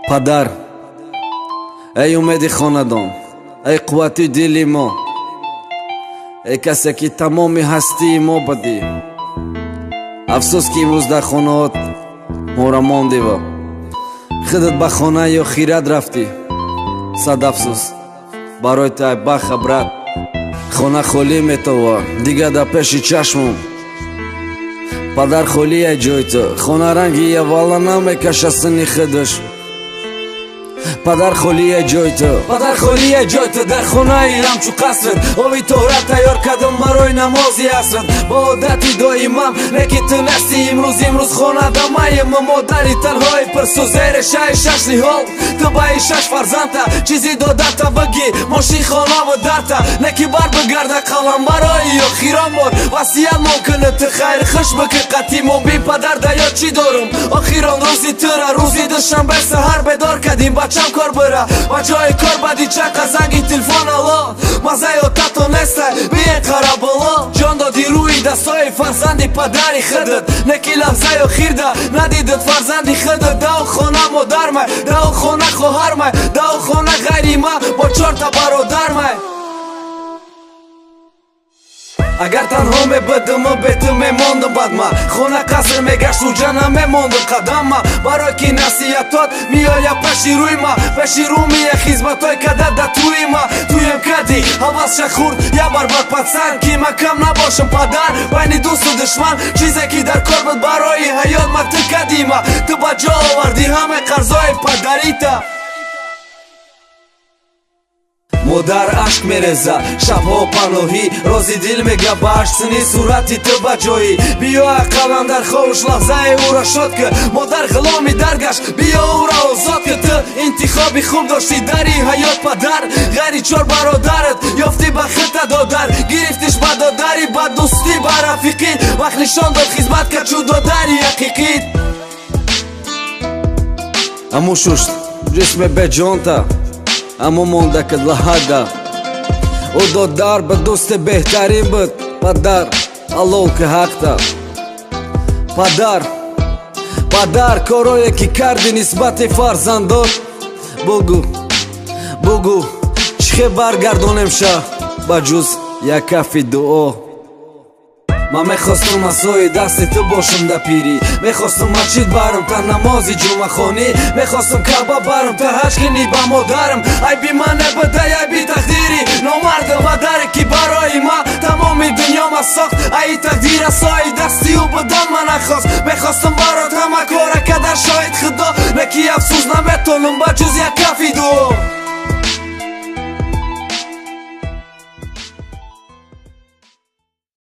Падар, эй умеди хонадон, эй қуввати дили мо, эй касе ки тамоми ҳастии мо будӣ. Афсӯс, ки имрӯз дар хонаҳот моро мондива, худат ба хонаи охират рафтӣ. Сад афсӯс барои ту, ай баха, брат. Хона холӣ метова дигар дар пеши чашмум. Падар, холӣ ай ҷои ту, хона ранги яввала намекаша синни худаш. Падар, холӣ ай ҷои ту, падар, холӣ ай ҷои ту. Дар хонаи ҳамчу қасрат ови тоҳрат тайёр кардам барои намози асрат бо одати доимам, лекин ту нести имрӯз. Имрӯз хона дамаем, модари танҳои пирсӯ зерешаи шаш ниҳол. Ту баи шаш фарзандта чизи додата бигӣ, мошин, хонаву дарта, неки бар бигарда қалам барои охирон бор васият мумкина. Ту хайр хуш бикӣ қатимо би падар да ёд чӣ дорум? Охирон рӯзи тура рӯзи душанбе саҳар бедор кардим, бачам кор бира ба ҷои кор. Баъди чақа занги телефон: алло, мазаи отато нестай, биен қараболо. Ҷон доди рӯи дастҳои фарзанди падари худат, неки лаҳзаи охирда надидат фарзанди худат. Дау хона модармай, дау хона хоҳармай, дау хона ғайри ма бо чорта бародармай. Агар танҳо мебудиму бе ту мемондум, бадма хона қаср мегашт, уҷа намемондум қадамма. Барои ки насиҳатот меоя пеши рӯйма, пеши рӯмия хизматҳои када да туима. Туем кади ҳавасша хурд я барбар пацан, ки ма кам набошам, падар, байни дӯсту душман. Чизе ки дар кор буд барои ҳаёт ма, ту кадима. Ту ба ҷо овардӣ ҳамаи қарзҳои падарита. Модар ашк мереза шабҳо паноҳӣ, рози дил мега ба аштсини сурати ту ба ҷоӣ. Биё ақаллан дар ховуш лаҳзаи ӯра шод ки. Модар ғуломи даргашт, биё ӯра озод ки. Ту интихоби хуб доштӣ дари ҳаёт, падар. Ғайри чор бародарат ёфтӣ ба хита додар, гирифтиш ба додарӣ, ба дӯстӣ, ба рафиқӣ. Вақт нишон дод, хизмат кард чу додари ҳақиқӣ. Аммо шушт ҷисми беҷонта, аммо монда кад лаҳада ӯ додар ба дӯсти беҳтарин буд. Падар, аллоҳ ки ҳақта. Падар, падар, корое ки кардӣ нисбати фарзандот, бугӯ, бугӯ, чӣ хел баргардонем ша ба ҷуз як кафи дуо? Ман мехостум асои дасти ту бошум да пирӣ, мехостум масҷид барам та намози ҷумъахонӣ, мехостум Каъба барам та ҳаҷ кунӣ ба модарам. Айби ман набудай, айби тақдири номарду падаре, ки барои ма тамоми дунёма сохт. Ай тақдир асои дасти ӯ будан ма нахост. Мехостум барот ҳама кора кадар, шоҳид худо, леки афсӯс, наметонам ба ҷуз